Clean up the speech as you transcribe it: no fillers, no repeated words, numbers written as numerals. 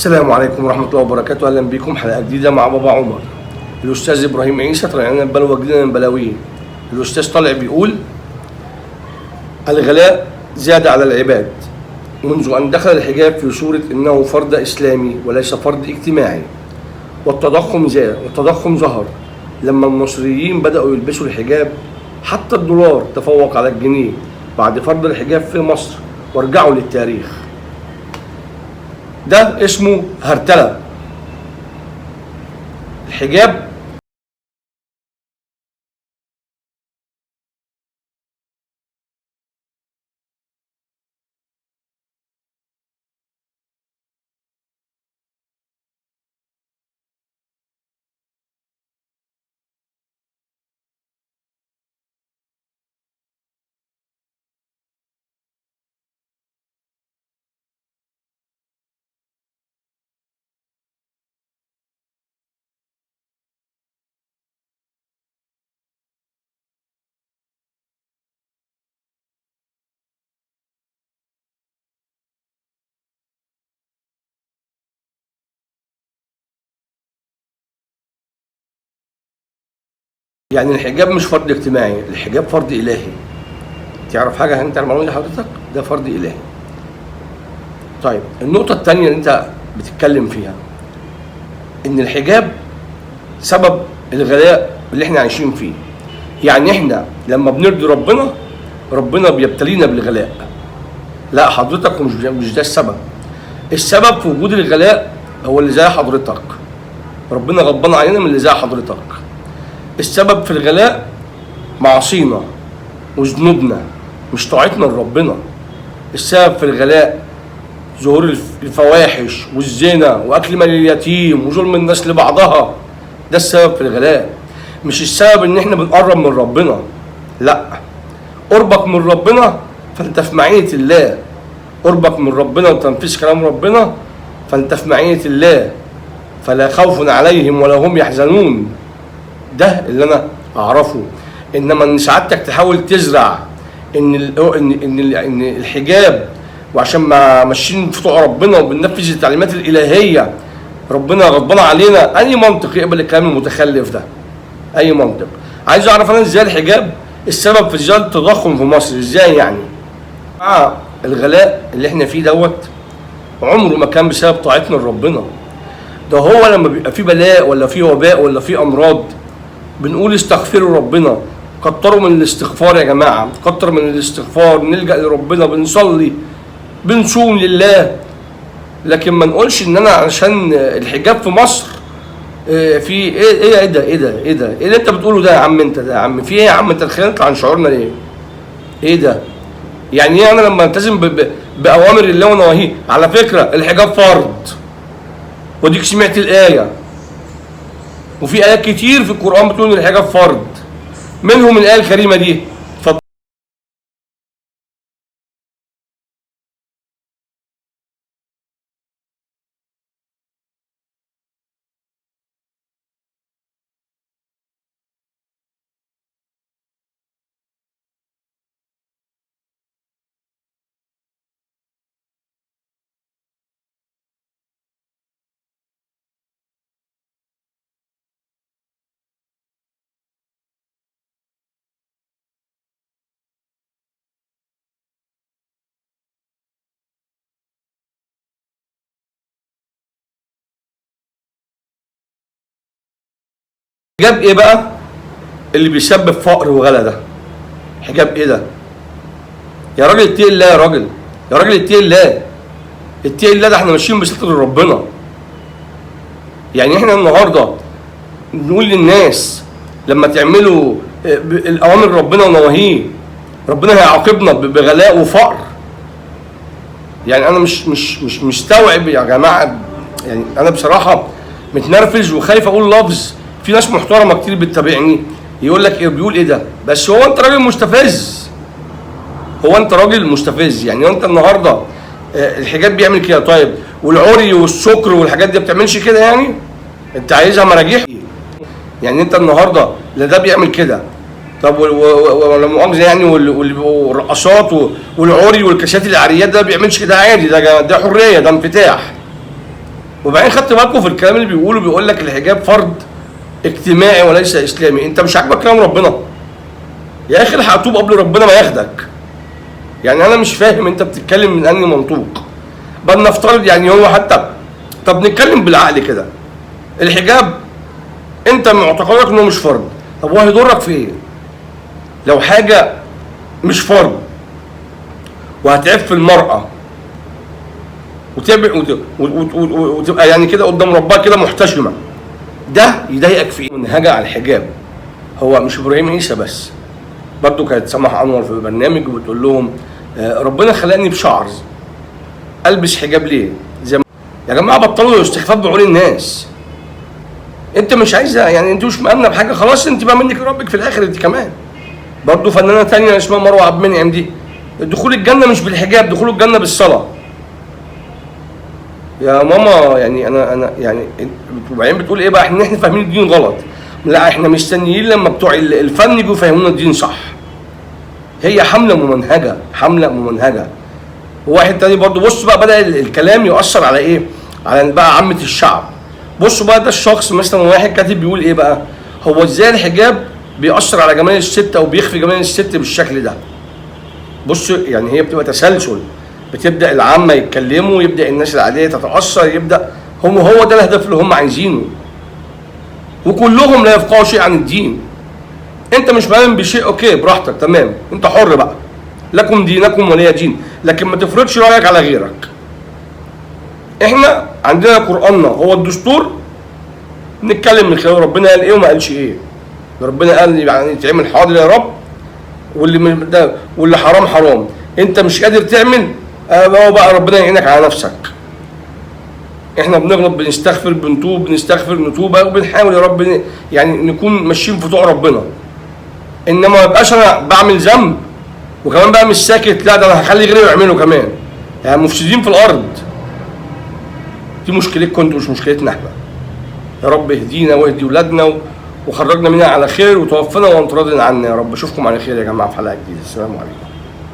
السلام عليكم ورحمة الله وبركاته. أهلا بكم حلقة جديدة مع بابا عمر. الأستاذ إبراهيم عيسى طلع لنا بلوى جديدة من بلاويه. الأستاذ طالع بيقول الغلاء زاد على العباد منذ أن دخل الحجاب في صورة إنه فرض إسلامي وليس فرض اجتماعي، والتضخم زاد والتضخم ظهر لما المصريين بدأوا يلبسوا الحجاب. حتى الدولار تفوق على الجنيه بعد فرض الحجاب في مصر، وارجعوا للتاريخ. ده اسمه هرتلة. الحجاب يعني الحجاب مش فرض اجتماعي، الحجاب فرض إلهي. تعرف حاجة انت المعلومة دي حضرتك؟ ده فرض إلهي. طيب النقطة التانية اللي انت بتتكلم فيها ان الحجاب سبب الغلاء اللي احنا عايشين فيه. يعني احنا لما بنرضي ربنا، ربنا بيبتلينا بالغلاء. لا حضرتك مش ده السبب. السبب في وجود الغلاء هو اللي زي حضرتك. ربنا غضبان علينا من اللي زي حضرتك. السبب في الغلاء معاصينا وذنوبنا، مش طاعتنا لربنا. السبب في الغلاء ظهور الفواحش والزنا واكل مال اليتيم وظلم الناس لبعضها. ده السبب في الغلاء، مش السبب ان احنا بنقرب من ربنا. لا، قربك من ربنا فانت في معية الله. قربك من ربنا وتنفيذ كلام ربنا فانت في معية الله، فلا خوف عليهم ولا هم يحزنون. ده اللي انا اعرفه. انما ان سعادتك تحاول تزرع ان ال ان ان ان الحجاب، وعشان ما ماشيين في طوع ربنا وبننفذ التعليمات الالهية ربنا غضبان علينا، اي منطق يقبل الكلام المتخلف ده؟ اي منطق؟ عايز اعرف انا ازاي الحجاب السبب في زيادة التضخم في مصر؟ ازاي يعني؟ مع الغلاء اللي احنا فيه دوت عمره ما كان بسبب طاعتنا لربنا. ده هو لما بيبقى فيه بلاء ولا فيه وباء ولا فيه امراض بنقول استغفروا ربنا، كتروا من الاستغفار يا جماعة، كتر من الاستغفار، نلجأ لربنا، بنصلي، بنصوم لله. لكن ما نقولش ان انا عشان الحجاب في مصر في ايه ايه ايه ده ايه ده ايه ده ايه اللي انت بتقوله ده يا عم؟ انت ده يا عم في ايه يا عم؟ انت اتخانقت عن شعورنا ليه؟ ايه ده؟ يعني ايه انا لما التزم باوامر الله ونواهيه؟ على فكرة الحجاب فرض، وديك سمعت الآية، وفي آيات كتير في القرآن بتقول إن الحجاب فرض، منهم الآية الكريمة دي. اتفضل. حجاب ايه بقى اللي بيسبب فقر وغلا ده؟ حجاب ايه ده؟ يا راجل اتقي الله، يا راجل، يا راجل اتقي الله، اتقي الله. ده احنا ماشيين بستر ربنا. يعني احنا النهارده نقول للناس لما تعملوا الاوامر ربنا ونواهيه ربنا هيعاقبنا بغلاء وفقر. يعني انا مش مش مش مستوعب يا جماعة. يعني انا بصراحة متنرفز وخايف اقول لفظ. في ناس محترمه كتير بتتابعني يقول لك ايه، بيقول ايه ده؟ بس هو انت راجل مستفز، هو انت راجل مستفز. يعني انت النهارده الحجاب بيعمل كده، طيب والعري والسكر والحاجات دي ما بتعملش كده؟ يعني انت عايزها مراجيح؟ يعني انت النهارده لا ده بيعمل كده، طب ولا مؤاخذة يعني والرقصات والعري والكاسات العاريات ده ما بيعملش كده؟ عادي، ده حرية، ده انفتاح. وبعدين خدت بالكم في الكلام اللي بيقوله، بيقول لك الحجاب فرض اجتماعي وليس اسلامي. انت مش عاجبك كلام ربنا يا اخي؟ الحق توب قبل ربنا ما ياخدك. يعني انا مش فاهم انت بتتكلم من انهي منطوق. بل نفترض يعني هو حتى، طب نتكلم بالعقل كده، الحجاب انت معتقدك انه مش فرض، طب هو هيضرك في ايه؟ لو حاجة مش فرض وهتعف المرأة وتبقى يعني كده قدام ربها كده محتشمة، ده يضايقك في ايه؟ منهجة على الحجاب. هو مش ابراهيم عيسى بس، برضو كانت سماح انور في برنامج وبتقول لهم ربنا خلقني بشعر، البس حجاب ليه؟ زي ما يا جماعة بطلوا استخفاف بعقول الناس. انت مش عايزه، يعني انت مش مأمنه بحاجة، خلاص انت بقى منك ربك في الاخر. انت كمان برضو فنانة تانية اسمها مروه عبد المنعم، دي دخول الجنة مش بالحجاب، دخول الجنة بالصلاة. يا ماما يعني انا يعني، وبعدين بتقول ايه بقى؟ احنا فاهمين الدين غلط. لا احنا مستنيين لما بتوع الفن يجوا يفهمونا الدين صح. هي حمله ممنهجه، حمله ممنهجه. وواحد تاني برضو بص بقى، بدأ الكلام يؤثر على ايه؟ على بقى عامة الشعب. بصوا بقى ده الشخص مثلا واحد كاتب بيقول ايه بقى؟ هو ازاي الحجاب بيأثر على جمال الست او بيخفي جمال الست بالشكل ده؟ بص يعني هي بتبقى تسلسل، بتبدأ العامة يتكلموا، يبدأ الناس العادية تتأثر، يبدأ هم، هو ده الهدف اللي هم عايزينه. وكلهم لا يفقهوا شيء عن الدين. انت مش مؤمن بشيء، okay براحتك، تمام، انت حر بقى، لكم دينكم ولي دين، لكن ما تفرضش رايك على غيرك. احنا عندنا قرآننا هو الدستور، نتكلم من خلاله ربنا قال ايه وما قالش ايه. ربنا قال يعني تعمل حاضر يا رب، واللي ده واللي حرام حرام. انت مش قادر تعمل، هو بقى ربنا يعينك على نفسك. احنا بنغلط، بنستغفر، بنتوب، بنستغفر، نتوب، وبنحاول يا رب يعني نكون ماشيين في طوع ربنا. انما ما يبقاش انا بعمل ذنب وكمان بقى مش ساكت، لا ده انا هخلي غيري يعمله كمان. يعني مفسدين في الارض. دي مشكلتكم انتوا مش مشكلتنا احنا. يا رب اهدينا واهدي ولادنا وخرجنا منها على خير وتوفنا وانت راض عنا يا رب. اشوفكم على خير يا جماعة في حلقة جديدة. السلام عليكم.